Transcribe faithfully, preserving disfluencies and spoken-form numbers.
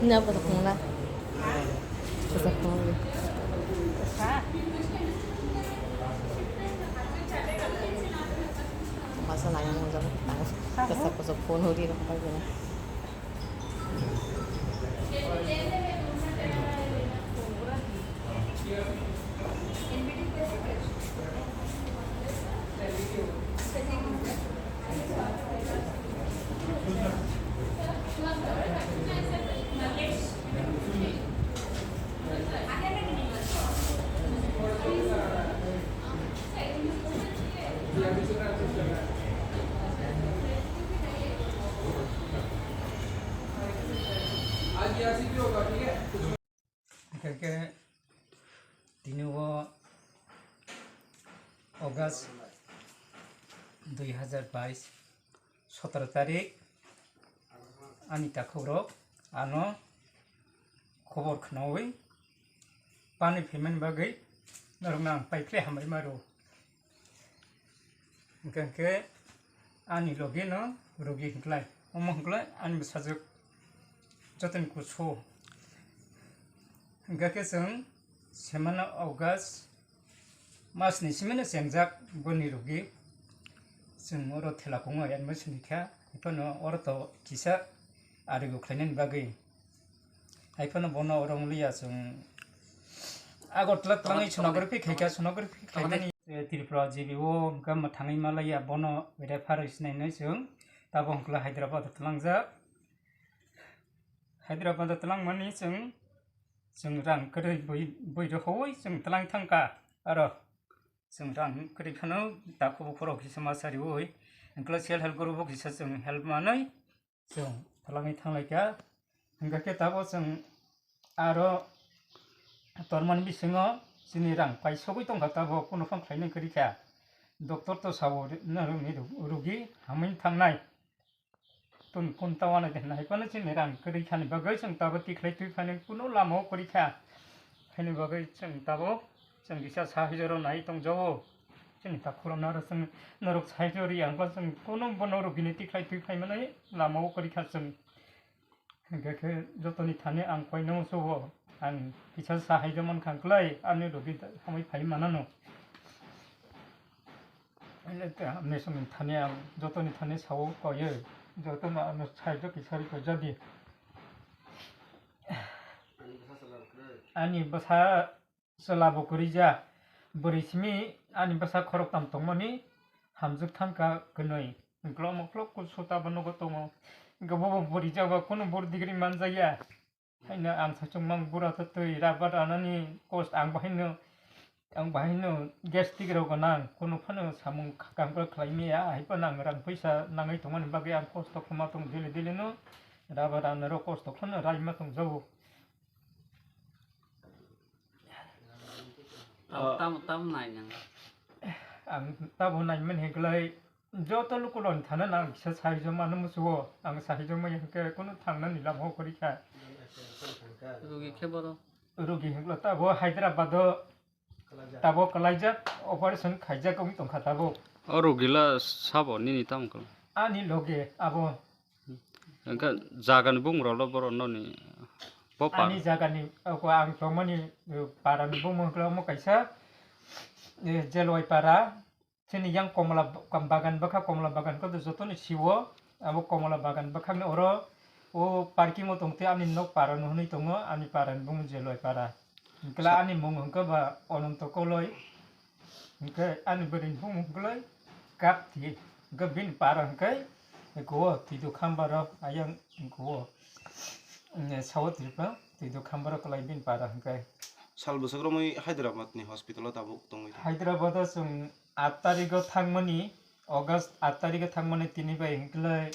Na, pasok muna. Pasok muna. Masa nanya mau jawab. Pasok, pasok phone hori na. Hingke tini o August dui hazar bais sotoro tarik ani takhuk rok ano khobor khnaui pani phaimani bagwi norokno ang paikhle hambai maro. Hingke hingke ani logi no rogi hingklai, omo hingklai ani bwsajwk jotoni kusu. Hingke khe chwng semana August mas ni simi no chengjak boni rogi. Chwng oro thela kongo admission rikha, ephano oro to kisa arigo khlainani bagwi. Haiphano bono oro wng liya chwng Agartala twlangwi sonography khaikha, sonography khaimani, eh, Tripura G B o hwnkhe mwthangwi malaiya bono refer sinainai chwng tabo hwnkhe Hyderabad o twlangjak. Hyderabad o twlangmani chwng, chwng rang kwrwi bui, bui rohoi chwng twlang thangkha aro chwng rang kwrwi phano takhuk bukhuk rok kisa ma sariui hwnkhe self help group o kisa chwng help manwi chwng twlangwi thanglaikha. Hingkha khe tabo chwng aro tormani bisingo chini rang paisogwi tongkha, tabo kunu phano khlainai kwrwi kha. Doctor to sao ri-, na rwngni rw-, rugi hamwi thangnai. Tun kun tawana de hinwi phano chini rang kwrwi khani bagwi chwng tabo tikhlai twi phani kunu lama o kwrwi kha. Haini bagwi chwng tabo chwng kisa sahai jora nai tongjago. Chini takhuk rok no aro chwng norok sahai jori ang khe chwng kunu bono rugini tikhlai twi phai mani lama o kwrwi kha chwng. Hingkhe khe jotoni thani ang koino sugo, ang kisa sahai jora mankha kwlai ani rugi hamwi phai manano. Nesong thani ang jotoni thani sao koyo, jotono ano sahai jora kisa ri koi jadi. Ani bwsa chwla bo kwrwi ja, bwrwi simi ani bwsa khoroktham tongmani hamjwk thangkha kwnwi. Hwnkhe omo khulok kusu tabo nogo tongo. Hwnkhe bobo bwrwi jaba kunu bor degree manjakya. Haino ang saichung mang bura to twi rabar anani cost ang bahaino, ang bahaino gastric rok gwnang, kunu phano samung khakang khlai maya, hai phano ang rang puisa nangwi tongmani bagwi ang cost khoma tong daily daily no rabar anarok cost kheno raima tongjago. Tamo, tamo, tamo nai nang. Ang tabo naimani hwnkhe lai joto lukuloni thana nang kisa sahai joma no musugo. Ang sahai joma hwnkhe kunu thangnani lama o kwrwi kha. Rugi khe boro? Rugi hwnkhe tabo Hyderabad o tabo kwlaijak, operation khaijak wng tongkha tabo. O rugi la sabo nini tamo khe? Ani loge abo. Hwnkhe jagani bumung rok lo borok noni bo para? Ani jagani, oko ang tongmani, eh, parani bumung hwnkhe omo kaisa, eh, Jelwai para, chini yang komla ba-, bagan bwkha, komla bagan khe jotoni siwo, abo komla bagan bwkhani oro o parking o tongtwi ani nok para no hwnwi tongo, ani parani bumung Jelwai para. Hwnkhe ani mung hwnkhe ba Ononto Koloi. Hwnkhe ani bwrwini bumung hwnkhe Kapti. Hwnkhe bini para hwnkhe kuo Twidu Khambaro ayang kuo, mm, Sao Tripura Twidu Khambaro kwlai bini para hwnkhe. Sal bwswk romwi Hyderabad ni hospital o tabuk tongwi tong? Hyderabad o chwng aat tarikh o thangmani, August aat tarikh o thangmani tini bai hwnkhe